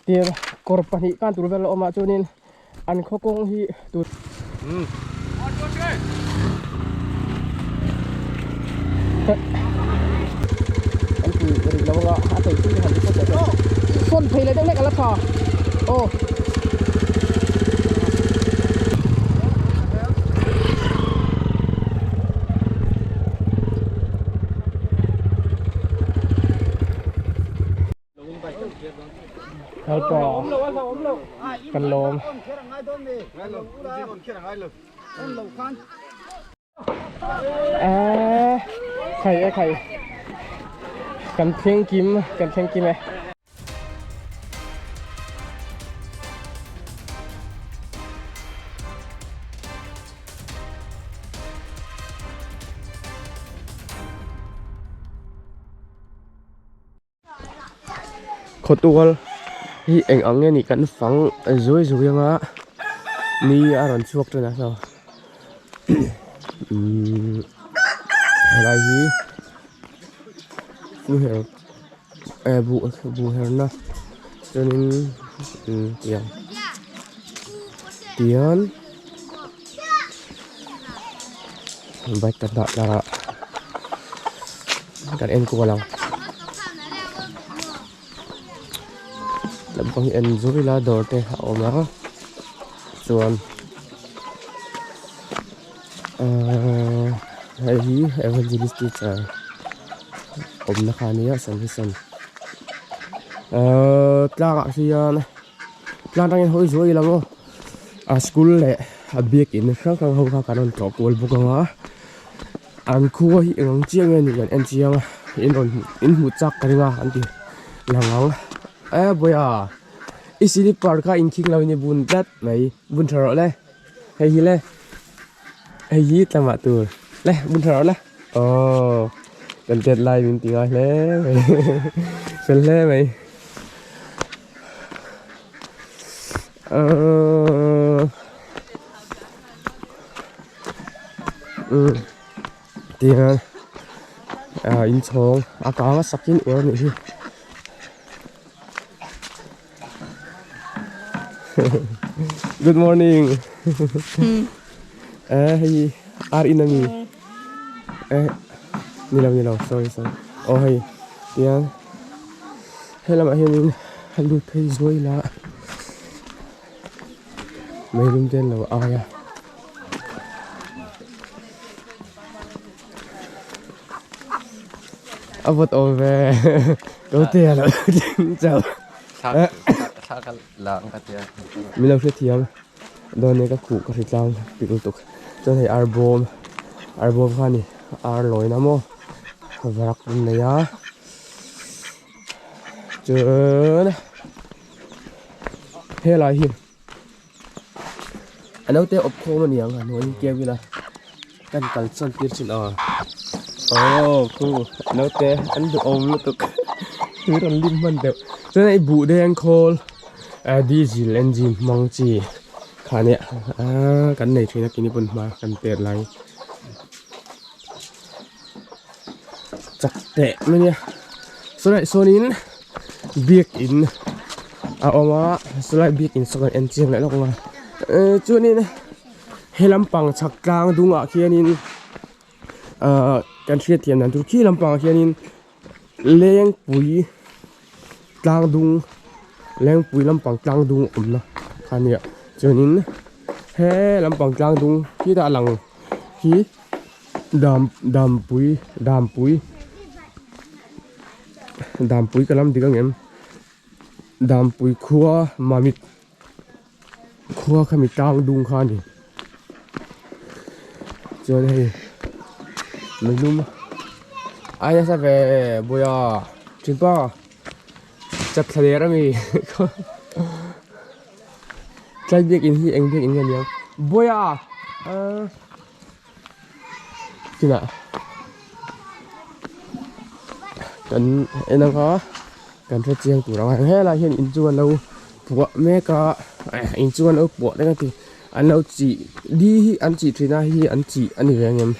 Tiang kawr pahnih kan tur vel a awm ah chuanin an khaw kawng hi tun an ti rih lo anga a thei chu han ti phawt leh dawn sawn phei leh deuh hlek a la tha aw. Helpa kan lawm eh khai e khai kan thleng kim kan thleng kim e Khawtual hi eng ang nge nih kan fang zui zui anga ni a rawn chhuak ṭan a saw umm helai hi pu her eh buh buh herna chuanin umm tiang tian bike ka dah tlar ah kan en kual ang lampang hi en zui ila dawr te a awm a chuan ahh hei hi evangelist teacher awmna kha ania sanhisan ahh tlangah hian tlang atangin hawi zuai ila maw a school leh a biakin hrang hrang ho kha kan rawn tlawh kual bawk ang a an khua hi eng ang chiah nge nih kan en chiang a in rawn in hmuh chak ka ring a an ti lang ang e bawiha i slipper kha in khing lo in i bun tlat mai bun tha rawh le hei hi le hei hi tlamah tur le bun tha rawh le aw kan tet lai min ti ngai hle mai fel hle mai. Tihian ah inchhawng a kang a sak in uar a nih hi good morning eh hei ar in ami eh ni lo ni lo sorry sorry aw hei tihian He lamah hianin a lut phei zuai la meilum te an lo ai a a vawt awm ve lo te a lo ding chauh min lo hrethiam dawn e ka khuh ka hri tlang pik lutuk chuan hei ar bawm ar bawm kha a ni ar lawina maw varak an nei a. Chuan helai hi a naute awp khawm a ni ang a hnuai hi keu ila kan kal chuan tir chin aw aw khu naute an duhawm lutuk tui rawn lim hman deuh chuan hei buh deng khawl ah diesel engine hmang chi kha nia ah kan nei thin a kini pawn hma kan tet lai. Chak teh mai nia sawlai sawnin biakin a awm a sawlai biakin saw kan en chiang leh lawk ang a eh chuanin he lampang chhak tlang dungah khianin ahh kan hriatthiam dan tur khi lampangah khianin lengpui tlang dung lengpui lampang tlang dung awmna kha ania chuanin he lampang tlang dung khitah a lang hi. Dam dampui dampui dampui ka lam dik ang em dampui khua mamit khua kha mi tlang dung kha a ni chuan hei meilum ai nasa ve buaia thinpa chat thla der ami tlai biakin hi eng biakin nge niang buaia ahh. Kinah kan en anga kan hre chiang tur ang a helai hian in chu an lo puah mek a in chu an lo puah reng a ti an lo chih di hi an chih thin a hei hi an chih a ni ve ang em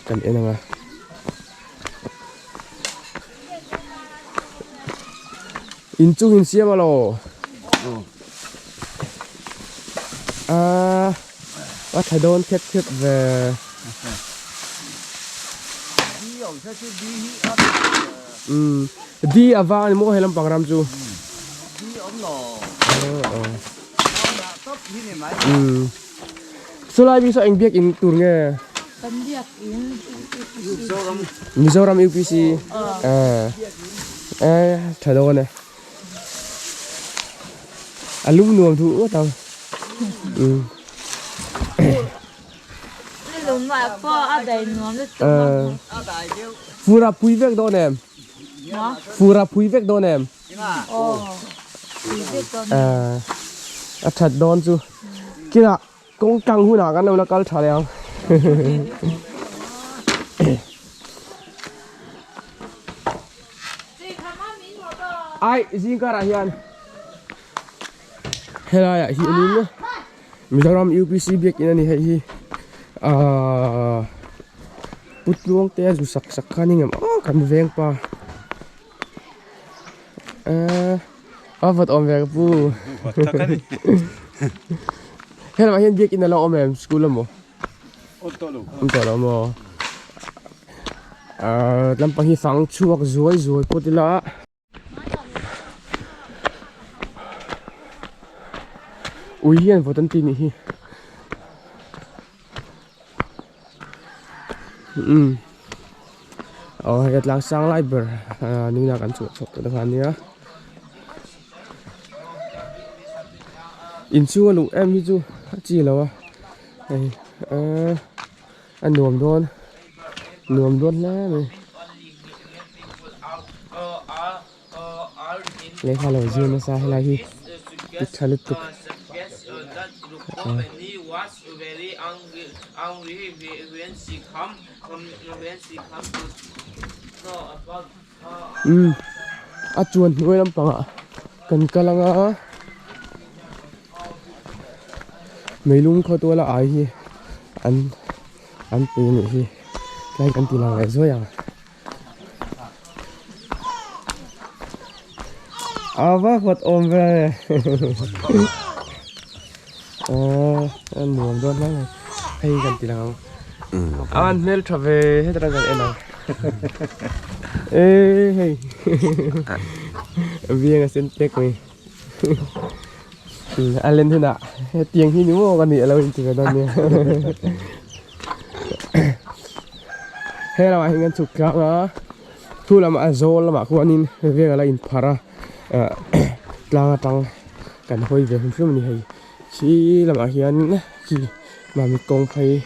kan en anga. Inchung insiam alaw. A a tha dawn khep khep ve. Umm di a vang a ni maw he lampang ram chu. Umm chulai mi saw eng biakin tur nge? Kan biakin UPC. Mizoram UPC. Eh tha dawn e. A lum nuam duh ngawt ang. Umm. Ni lum ah pawh a dai nuam lutuk a. Fur a pui vek dawn em? Fur a pui vek dawn em? Aw pui vek dawn em. A that dawn chu. Kinah kawng tlang hunah kan lo la kal tha leh ang. Ai zingkarah hian helaiah hianin Mizoram UPC biakin a ni hei hi ahh Pu Tluangtea zu sak sak kha a ni ngem aw kan veng pa ehh a vawt awm ve ka pu helamah hian biakin a lo awm em school emaw awm tawh lo maw ahh lampang hi fang chhuak zuai zuai pawt ila. Ui hian vawt an ti nih hi umm aw hei ka tlang sang lai ber ah nuna kan chhuah chhuak tawh kha ania inchhung a luh em hi chu a chi lo a hei eee. A nuam dawn nuam dawn hle mai lehkha lo zir nasa helai hi ti tha lutuk umm a chuan hnuai lampangah kan kal anga meilung khaw tuala ai hi an an pe nih hi tlai kan ti lang leh zuai ang a va vawt awm ve aw a nuam dawn hle mai hei kan ti lang ang a an hmeltha ve heta tang kan en ang e hei biang a sen tek mai. A len hunah hetiang hi ni maw ka nih a lo inti ve dawn nia. He lamah hian kan chhuk tlang a, thu lamah a zawl lamah khuanin veng a la inpharh a, tlang atang kan hawi ve hrim hrim a ni hei. Khi lamah hian khi Mamit kawng phei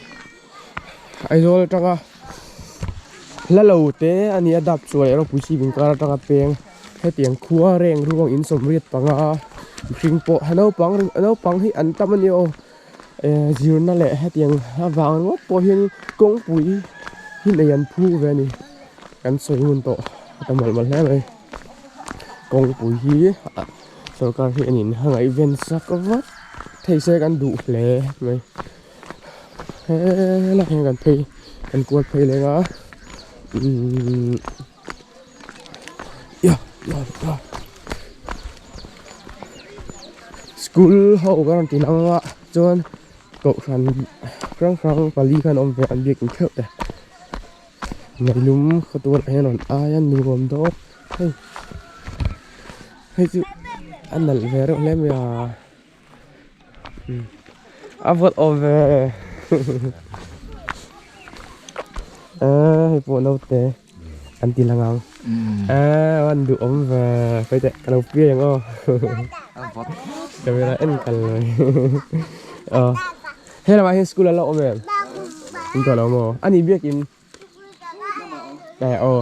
Aizawl atanga hla lo te a ni a dap chuai erawh puisi inkar atanga peng hetiang khua reng ruang in sawmriat panga mihring pawh a naupang a naupang hi an tam a ni aw eh zirna leh hetiang avang ringawt pawh hian kawngpui hi nei an phu ve a ni kan sawi ngun tawh a ta mawlh mawlh hle mai kawngpui hi sorkar hi an in ngaihven sak vat thei se kan duh hle mai. Helai hian kan phei kan kual phei leng a umm ya ya ya school ho ka rawn ti lang a chuan kohhran hrang hrang pali khan awm ve an biakin theuh te meilum khawtual ah hian rawn ai a nuam dawn hei hei chu a nalh ve reuh hle mai a. A vawt awm ve hei pawh naute an ti lang ang an duh awm ve khawi teh ka lo piai ang aw camera en kal mai aw he lamah hian school a la awm em in tawh lo maw a nih biakin aw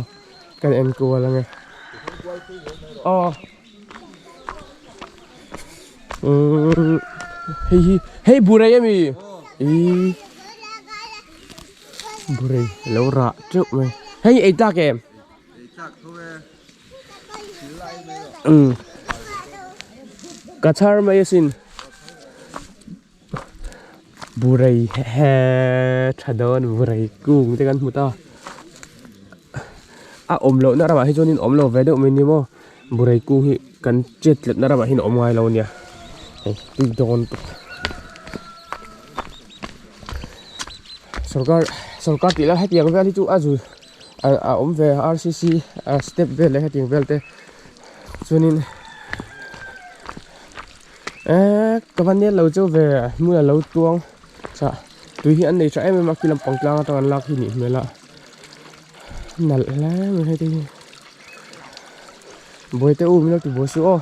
kan en kual ang e aw. Hei hi hei burei a mi ih burei lo rah teuh mai hei ei tak em umm ka chhar mai asin burei he tha dawn burei kung te kan hmu ta a awm loh na ramah hi chuanin awm lo ve deuh mai ni maw. Burei kung hi kan chet tlatna ramah hian a awm ngai lo a nia. Hei tui dawn tuk sorkar sorkar tih lai hetiang vel hi chu a zul a awm ve a rcc step vel leh hetiang vel te chuanin eee ka va nel lo chauh ve hmun a lo tuang chah tui hi an nei tha em em a khi lampang tlang atang an lak hi nih hmel a nalh hle mai hei te hi buaite u min lo ti buai suh aw.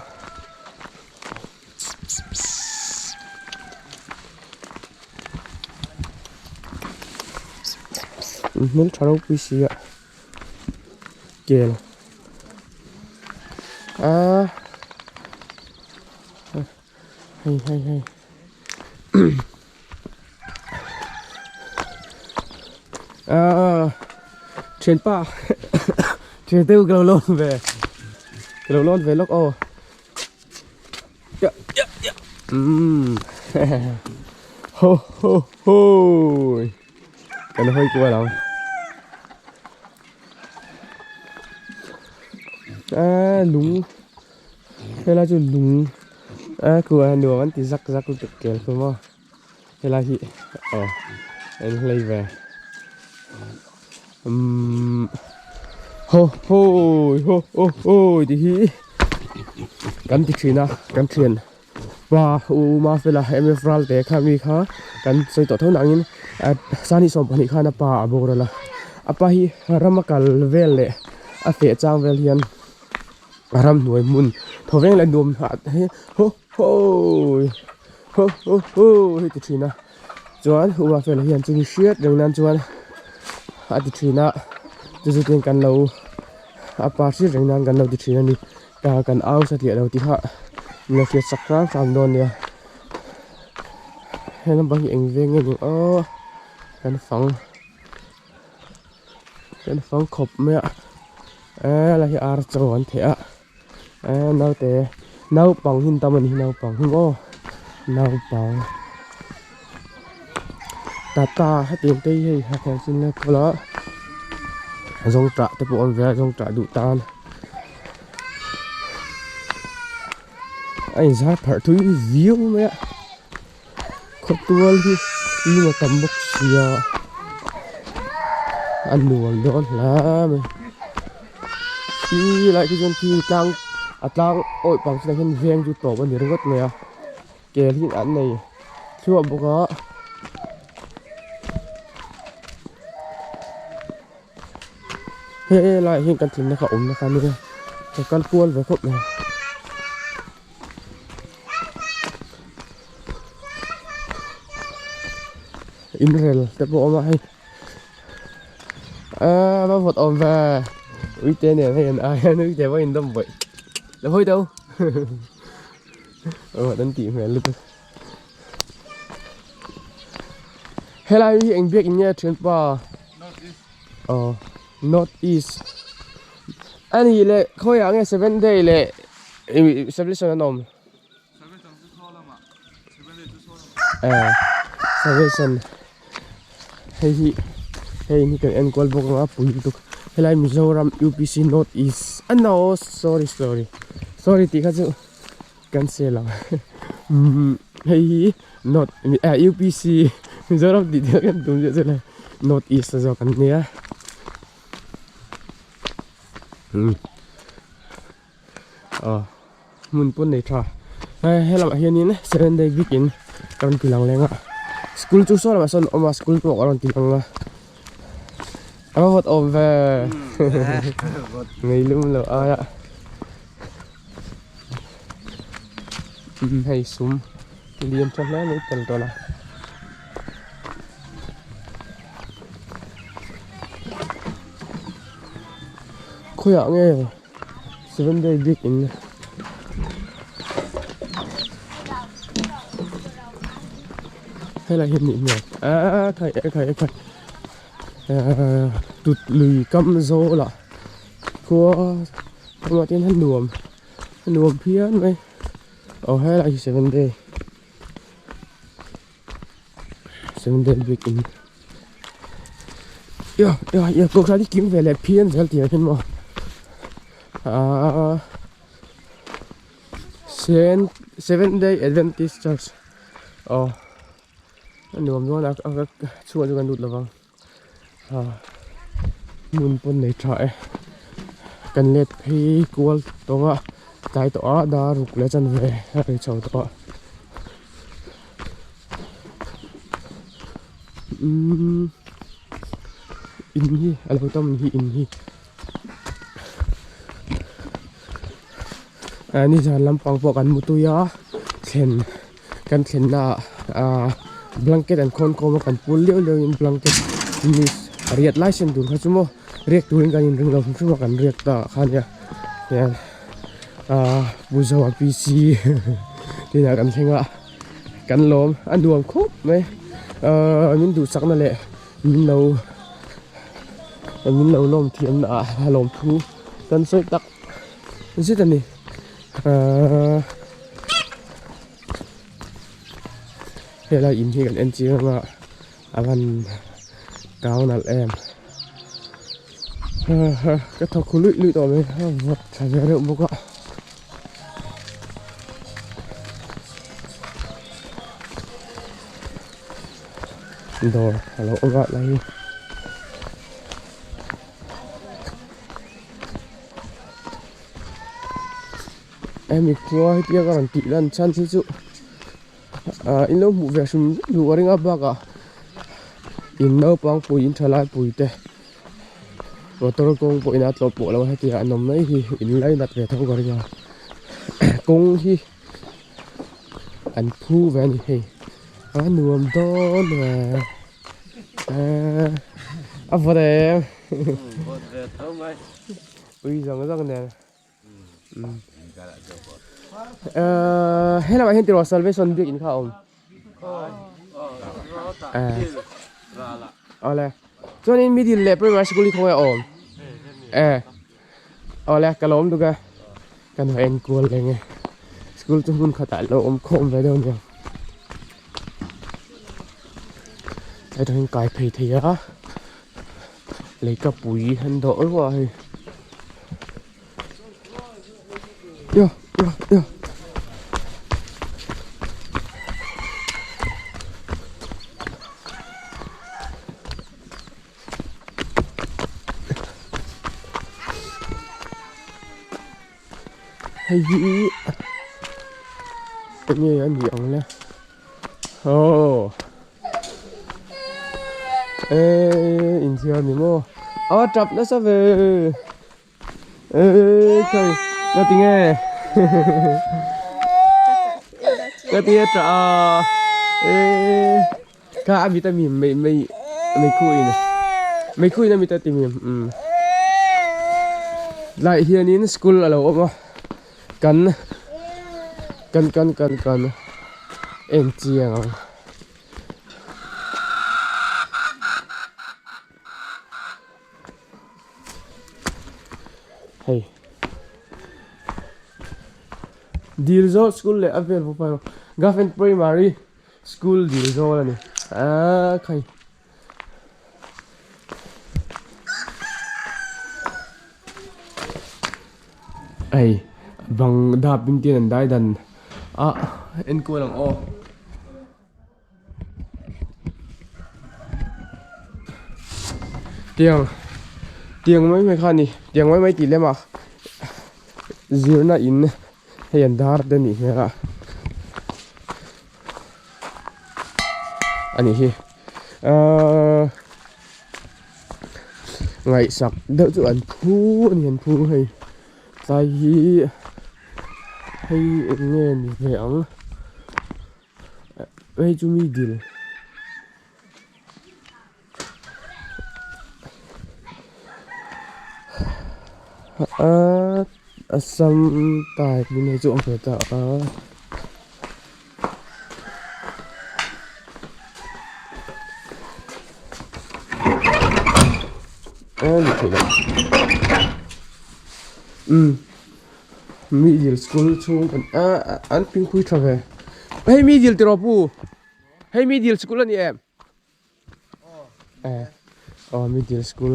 Hmel tha ropui si a kel aaa hei hei hei aaa thianpa thiante u ka lo lawn ve ka lo lawn ve lawk aw. Ho ho ho kan hawi kual ang a lung helai chu lung a kual nuam an ti zak zak lutuk kel hlawm a helai hi aw en hlei ve umm ho ho ho ho ho tih hi kan ti thin a kan thian pa u ma fela mf ral te kha mi kha kan sawi tawh tho nangin sani 12 khan a pa a boral a a pa hi rama kal vel leh a feh chang vel hian a ramhnuai hmun thawveng leh nuam ah te ho ho ho ho ho hei ti thin a chuan u ma fela hian chumi hriat reng nan chuan a ti thin a chu chu tin kan lo a pa hriat reng nan kan lo ti thin a ni ta kan au satliah lo tih kha min lo hriat sak hram hram dawn nia he lampang hi eng veng nge ni aw kan fang. Kan fang khawp mai a eee lai hi ar chaw an theh a eee naute naupang hi an tam a ni hi naupang hi maw naupang tata hetiang te hi hei a kher chin lai pawh la zawngṭah te pawh a awm ve a zawngṭah duh tan a inzar pharh thui viau mai a. Khawtual hi lung a tam bawk sia a nuam dawn hle mai khi lai khi chuan khi tlang a tlang awih pang chinah hian veng chu tawp a ni ringawt mai a kel hi an nei thluah bawk a. He lai hian kan tlinna kha awm na kha ania ka kal kual ve khawp mai inrel te pawh a awm a hei aaa va vawt awm ve uite nen hei an ai a uite pawh a indawm bawih lo hawi teh u vawt an tih hmel lutuk. Helai hi eng biak in nge thianpa? North East. Aw North East. A nih leh khawiah nge seven day leh salvation an awm? Salvation chu saw lamah seven day chu saw lamah. Eh salvation hei hi hei hi kan enkual bawk anga pui lutuk helai Mizoram UPC North East a no sorry sorry sorry tih kha chu Cancel ang hei hi north eh UPC Mizoram tih te kan tum chiah chuan north east a zawk an nia aw hmun pawn nei tha hei helamah hianin seven day week in ka rawn ti lang leng a school chu saw lamah sawn a awm a school pawh ka rawn ti lang a a va vawt awm ve ngei lum loh aia. Hei sum lian tha hle mai tel dawn a. Khawiah nge seven day bik in helai hi a nih hmel aaa khai khai khai aaa tut lui kam zawl ah. Khua tunah te hian nuam a nuam phian mai aw helai hi seven day seven day biakin ia ia ia kohhran hi kim ve leh phian zel tih ah hian maw aaa. Seventh Day Adventist Church aw a nuam dawn a a chhungah chuan kan lut lovang ah hmun pawn nei tha e kan let phei kual tawng a tlai tawh a dar ruk leh chanve a ri chho tawh a umm in hi a lo tam hi in hi. Nizan lampang pawh kan mu tui a thlen kan thlenna ah blanket an khawn khawm a kan pul leuh leuh in blanket ni riat lai sen tur kha chu maw riak turin kan inring lo hrim hrim a kan riak ta kha ania tihian ah Pu Zoa PC tinah kan thleng a kan lawm a nuam khawp mai ah min duhsakna leh min lo min lo lawm thiamna ah a lawm thu kan sawi tak zet a ni ahh helai in hi kan en chiang a a van kau nalh em ka thawk khu luih luih tawh mai a vawt thla ve reuh bawk a. Dawr a lo awm a lai hi. Hemi khua hetia ka rawn tih lan chhan hi chu ah in lo hmuh ve hrim duh a ring a bakah in naupang pui in thalai pui te motor kawng pawh ina tlawh pawh lo a hetiang an awm mai hi in lainat ve tho ka ring a kawng hi. An phu ve a ni hei a nuam dawn e a vawt em ui zawng zawng nen he lamah hian tiraw salvation biakinn kha a awm awle chuanin middle leh primary school hi khawnge a awm e. Awle ka lawm duk a kan va enkual reng e school chu hmun khatah lo awm khawm ve deuh aniang hetah hian kai phei thei a leikapui an dawh ruah a hei yo yo yo. Hei hi enge a nih ang le aw eee inthiar ni maw a tap nasa ve eee khawi ngatinge ngatinge tah a eee. Kha a mit a mim mei mei meikhu in meikhu in a mit a ti mim umm tlaiah hianin school a lo awm a kan kan kan kan kan en chiang ang. Hei dil zawh school leh a vel bawk a government primary. School dil zawl a ni aaa khai hei bang dap in te an dai dan a enkawl ang aw. Tiang tiang mai mai kha a ni tiang mai mai tih lem ah zirna in hei an dar te a nih hmel a a nih hi ahh ngaihsak deuh chu an phu a ni an phu hei tlai hi hei eng nge ni ve ang hei chu mi dil. Aaa Assam type in hei chu awm ve ta a. A ni thei lo umm middle school chhung kan a an pingpui tha ve hei middle tiraw pu. Hei middle school a ni em? Aw middle school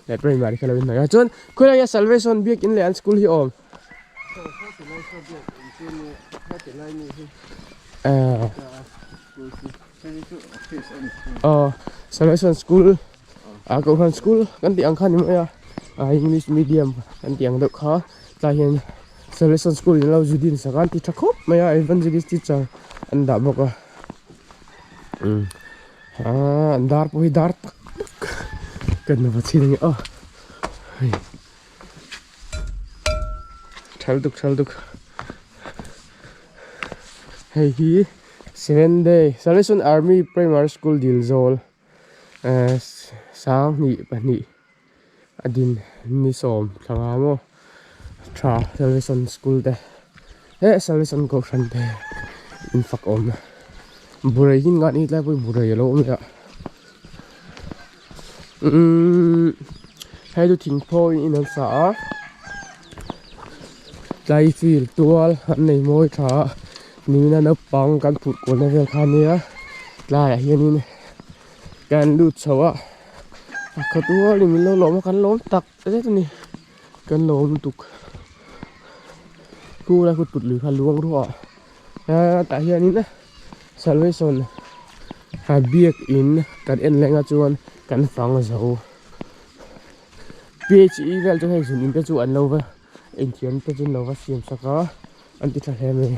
leh primary kha lo in hnaih a chuan khawilai ah hian salvation biakin leh an school hi a awm. Aw Salvation school ah kohhran school kan tih ang kha ni mai a ah english medium kan tih ang deuh kha tlai hian Salvation school in lo zu din sak a an ti tha khawp mai a evangelist teacher an dah bawk a umm ah an dar pawh hi dar tak tak kan va chhin ang e aw hei thal duk thal duk hei hi seven day salvation army primary school dil zawl ehh sanghnih pahnih a din ni sawm thla nga maw tha salvation school te eh salvation kohhran te in fak awm burai hi ngah ni tlai pawh hi burai alo awm leh a umm hei chu thingphaw in an sa a tlai field tual an nei mawi tha a nimina naupang kan phurh kualna vel kha ania tlaiah hianin kan lut chho a a khaw tualin min lo lawm a kan lawm tak zet a ni kan lawm lutuk khu lai khu tut lui kha luang ruah a tah hianin salvation a biakin kan en leh nga chuan kan fang zo phe vel chu hei zun in te chu an lo va inthiam te chu an lo va siam sak a an ti tha hle mai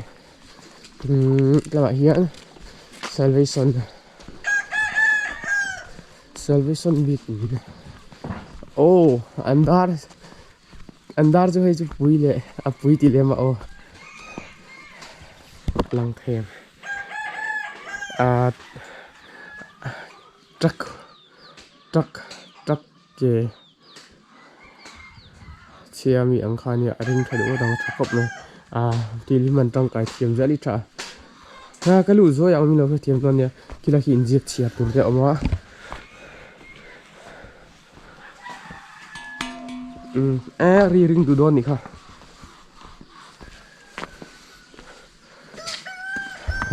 umm tlangah hian salvation salvation biakin aw an dar An dar chu hei chu pui leh a pui tih lem a aw lang thei ang ahh truck truck truck ke chhia mi ang kha ania a ring tha deuh ngawt ang a tha khawp mai ahh thil hi hman tangkai thiam zel hi tha a ka luh zuai ang min lo hrethiam dawn nia khilai khi inziak chhiar tur te a awm a. Umm e ri ring duh dawn nih kha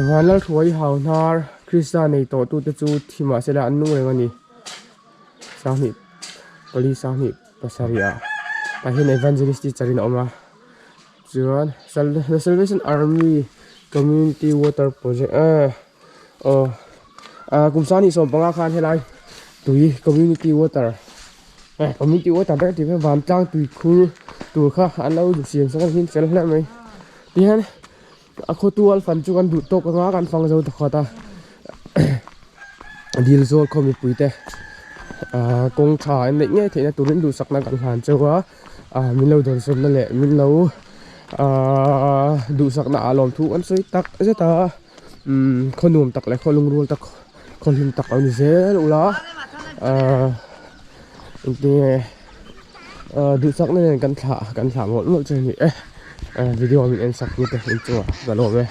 Vanlalhruai hau hnar Krista nei tawh tu te chu thi mahse la an nung reng a ni sanghnih pali sanghnih pasarih ah tah hian evangelist teacher in a awm a chuan the salvation army community water project ah Aw ah kum sani sawm panga khan helai tui community water eh community water te tih vantlang tui khur tur kha an lo siam sak a ni fel hle mai tihian a khawtual fan chu kan duh tawk anga kan fang zo ta khawt a dil zawl khaw mipui te ah kawng tha an neih ngei theihna turin duhsakna kan hlan chauh a ah min lo dawnsawnna leh min lo ah duhsakna ah lawmthu an sawi tak zet a. Umm khaw nuam tak leh khaw lungrual tak khaw hlim tak a ni zel ula ahh engtinge ahh duhsakna nen kan thlah kan thlah mawlh mawlh chu a ni e video min en sak tu te inchungah ka lawm e.